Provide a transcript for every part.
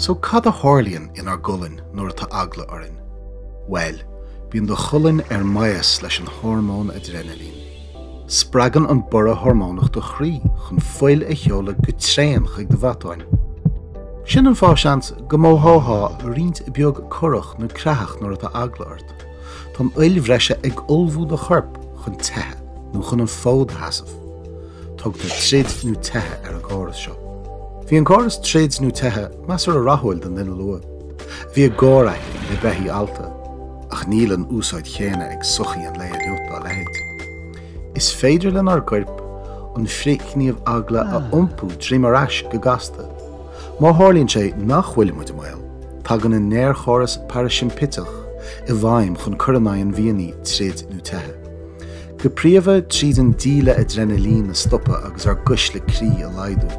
So cad a tharlaíonn inár gcolainn nuair atá eagla orainn? Bhuel, bíonn do cholainn ar maos leis an hormón aidreanailín. Spreagann an borradh hormónach do chroí chun fuil a sheoladh go tréan chuig do mhatáin. Sin an fáth, seans, go mothófá roinnt beag corrach nó creathach nuair atá eagla ort. Tá an fhuil bhreise ag ullmhú do choirp chun teitheadh nó chun an fód a sheasamh. Tugtar troid nó teitheadh ar an gcóras seo. Bhí an córas troid nó teitheadh measartha rathúil don duine luath. Bhí a gcomhair aici le beithígh allta, ach níl an úsáid chéanna ag sochaí an lae inniu dá leithéid. Is féidir lenár gcoirp an frithghníomh eagla a iompú droim ar ais go gasta. Má tharlaíonn sé nach bhfuil muid i mbaol, tagann an néarchóras paraisimpeatach i bhfeidhm chun cur in aghaidh an mhianaigh troid nó teitheadh. Go príomha tríd an díleá aidreanailín a stopadh agus ár gcuisle croí a laghdú.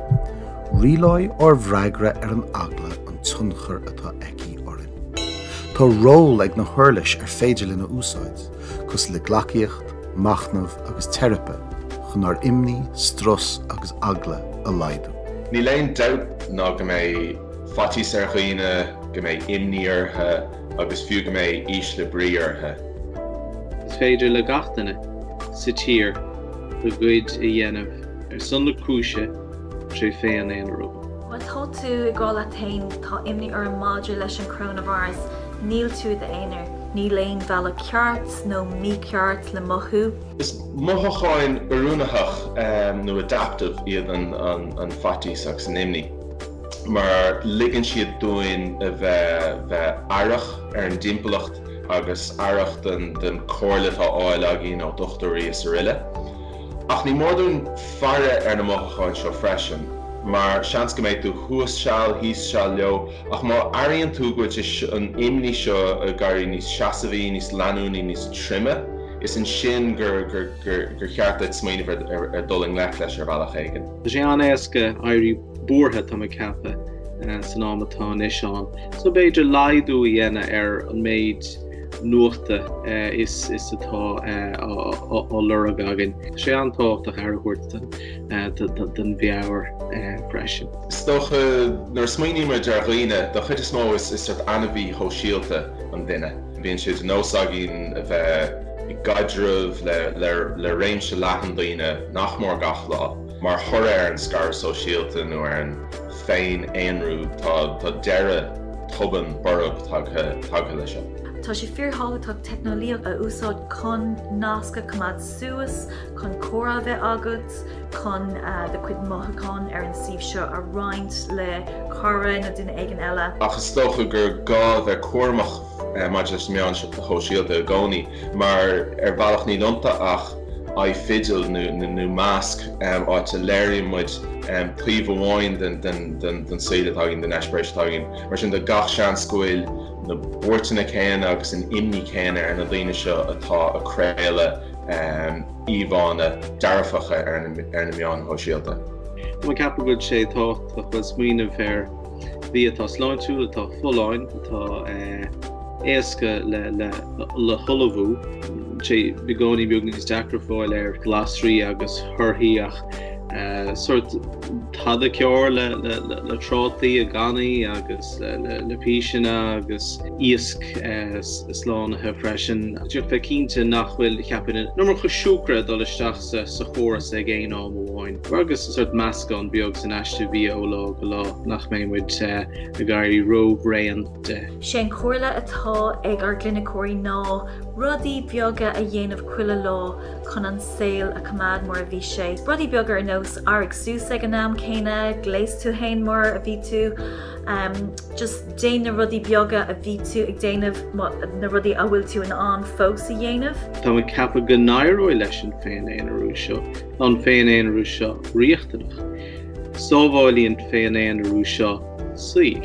Rialóidh ár bhfreagra ar an eagla an tionchar atá aici orainn. Tá ról ag na huirlis ar féidir linn a úsáid, cosúil le gleacaíocht, machnamh agus teiripe, chun ár imní, strus agus eagla a laghdú. Níl aon dabht ná go mbeidh faitíos ar dhaoine, go mbeidh imní orthu agus fiú go mbeidh ísle brí orthu. Is féidir le gach duine sa tír do chuid a dhéanamh ar son na cúise tré féin-aonarú. Má tá tú ag rá leat féin tá imní orm maidir leis an coronavirus, níl tú i d'aonar. Níl aon bhealach ceart nó mícheart le mothú. Is mothúcháin oiriúnaitheach nó adaptive iad an faitíos agus an imní mar ligeann siad dúinn a bheith bheith aireach ar an dtimpeallacht agus aireach den den chomhairle atá á fháil againn ó dhochtúirí is aroile. Ach ní mór dúinn faire ar na mothúcháin seo freisin, mar seans go mbeidh tú thuas seal, thíos seal leo, ach má airíonn tú go bhfuil sé an imní seo ag éirí níos seasamhaí, níos leanúnaí, níos troime, is ansin gur gur gur cheart duit smaoineamh ar ar dul i ngleic leis ar bhealach éigin. Tá sé an-éasca éirí buartha, tá mé ag ceapadh, san am atá anois ann. So b'fhéidir laghdú a dhéanamh ar an méid nuachta is is atá á lorg againn. Tá sé an-tábhachtach aire a thabhairt don mheabhair freisin. Is dócha nuair a smaoinímid ar dhaoine, den chuid is mó is sórt ainmhí shóisialta an duine. Bíonn sé de nós againn a bheith i gcaidreamh le réimse leathan daoine nach mór gach lá. Mar thoradh ar an scaradh sóisialta nó ar an féin-aonrú tá deireadh tobann borb tagtha tagtha leis seo. Tá sé fíorthábhachtach teicneolaíocht a úsáid chun nasc a choimeád suas, chun comhrá a bheith agat, chun do chuid mothúchán ar an suíomh seo a roinnt le cara nó duine éigin eile. Ach is dócha gur gá a bheith cúramach maidir leis na meáin shóisialta i gcónaí, mar ar bhealach níl iontu ach aghaidh fidil nó masc, áit a léiríonn muid taobh amháin den saol atá againn, den eispéireas atá againn. Mar sin de gach seans go bhfuil na buairteanna céanna agus an imní céanna ar na daoine seo atá ag craoladh íomhánna dearfacha ar na meáin shóisialta. Tá mé ag ceapadh go bhfuil sé tábhachtach bhuel smaoineamh ar bhia atá sláintiúil, atá folláin, atá éasca le hullmhú. Sé i gcónaí beag níos deacra fáil ar ghlasraí agus thorthaí ach sórt tada cearr le trátaí i gcannaí agus le píseanna agus iasc slánaithe freisin. Just bheith cinnte nach bhfuil, cheapfainn, an iomarca siúcra ag dul isteach sa chóras ag aon am amháin. Agus sórt meascán beag san aiste bhia ó lá go lá nach mbeidh muid ag éirí róbhréan de. Sé an chomhairle atá ag ár gcliniceoirí ná rudaí beaga a dhéanamh chuile lá chun an saol a choimeád mar a bhí sé. Rudaí beaga ar nós éirigh suas ag an am céanna, gléas tú fhéin mar a bhí tú, just déan na rudaí beaga a bhí tú ag déanamh, na rudaí a bhfuil tú in ann fós a dhéanamh. Tá mé ag ceapadh go n-éireoidh leis an féin-aonarú seo. Tá an féin-aonarú seo riachtanach. Sábháilfidh an féin-aonarú seo saoil.